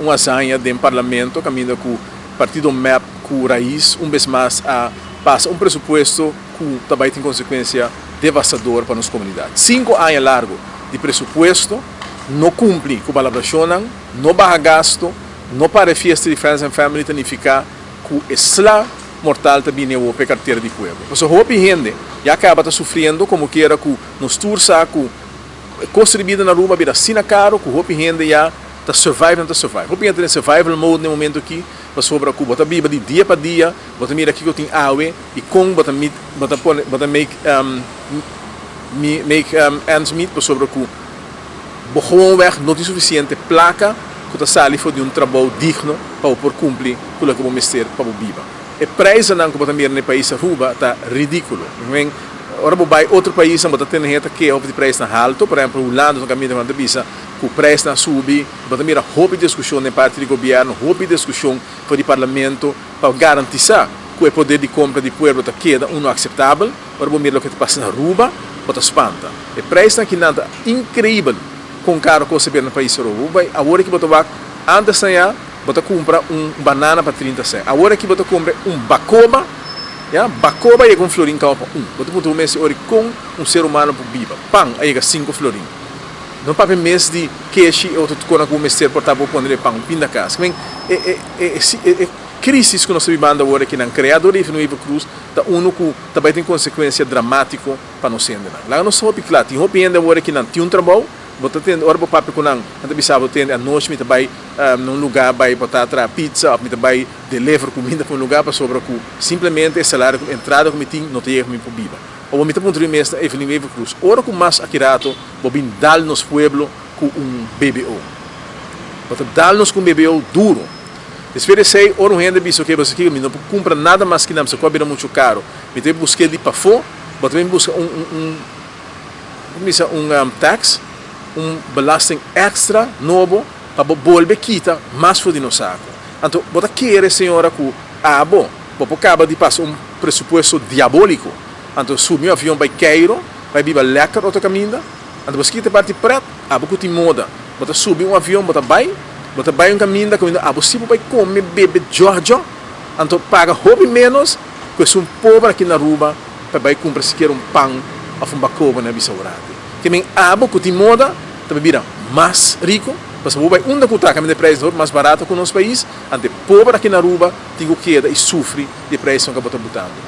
Un hazaña den Parlamento caminda cu partido MEP cu Raiz un bes mas a pasa un presupuesto cu ta bay tin consecuencia devastador pa nos comunidad. 5 aña largo di presupuesto no cumpli cu palabracionnan, no baha gasto, no para fiesta di friends and family, ta significa cu e sla mortal ta bini pa cartera di pueblo. Paso hopi hende ya caba ta sufriendo como kiera cu nos tur sa cu custo di bida na Aruba bira asina caro cu hopi hende ya ta survive, no ta survive. Hopi hende den survival mode na momento aki, pasobra cu bo ta biba di dia pa dia, bo ta mira kico tin awe y con bo ta meet, bo ta pone, bo ta make ends meet, pasobra cu bo gewoonweg no tin suficiente placa cu ta sali for di un trabou digno pa por cumpli cu loke bo mester pa biba. E prijsnan cu bo ta mira na pais Aruba ta ridiculo. Men, ora bo bay otro pais, bo ta tene hende cu of di prijsnan halto, por ehempel, Hulanda, no caminda di bisa cu prijsnan a subi, bo ta mira hopi discusion na parti di gobierno, hopi discusion for di Parlamento pa garantisa cu e poder di compra di pueblo ta keda uno aceptabel. Ora bo mira loke ta pasa na Aruba, bo ta spanta. E prijsnan aki ta increibel con caro cos a bira na pais Aruba. Bay, awor cu bo ta wak, antes ya, bo ta cumpra un banana pa 30 cent. Awor aki bo ta cumpra un bacoba, ya, bacoba yega un florin pa un. Bo ta puntra mes ori con un ser humano por biba. Pan a yega 5 florin. No papia mes di keshi otro cos cu mester por ta pone pan un pinda cas. Men, e crisis cu nos ta bibando awor aki nan crea door di Wever Croes ta uno cu tambe tin consecuencia dramatico pa nos hende. Laga nos hopi cla, tin hopi hende awor aki nan tin un trabou, bo ta tende, ora bo papia cu nan, nan ta bisa bo tende anochi mi ta bay num lugar bay bota tra pizza of mi ta bay deliver cuminda pa un lugar pasobra cu simplemente e salario, entrada cu mi tin no ta yega mi pa biba. Of mi ta puntra mes Evelyn Wever Croes, ora cu mas aki rato bo bin dal nos pueblo cu un BBO. Bo ta dal nos cu un BBO duro. Despues di ora un hende bisa cu bo aki mi no por cumpra nada mas cu nan, cu bira mucho caro. Mi tin busca di pafo, bo tambe busca un bisa un tax, un belasting extra nobo pa bolbe kita mas for di nos saco. Anto, bo ta kere, señora, cu abo, bo caba di pasa un presupuesto diabolico. Anto, subi un avion bay Cairo, bay biba lekker otro caminda. Anto, bo kita parti pret, abo cu tin moda. Bo ta subi un avion, bo ta bay un caminda, caminda, abo si bay come, bebe, Giorgio. Anto, paga hopi menos, cu un pober aki na Aruba, pa bay cumpra sikiera un pan of un bacoba na restaurante. Kiermen abo cu tin moda, tambe bira mas rico, mas bo bay unda cu ta, caminda prijs mas barato cu nos pais, anto pober aki na Aruba, tin cu keda y sufri di prijs cu bo ta botando.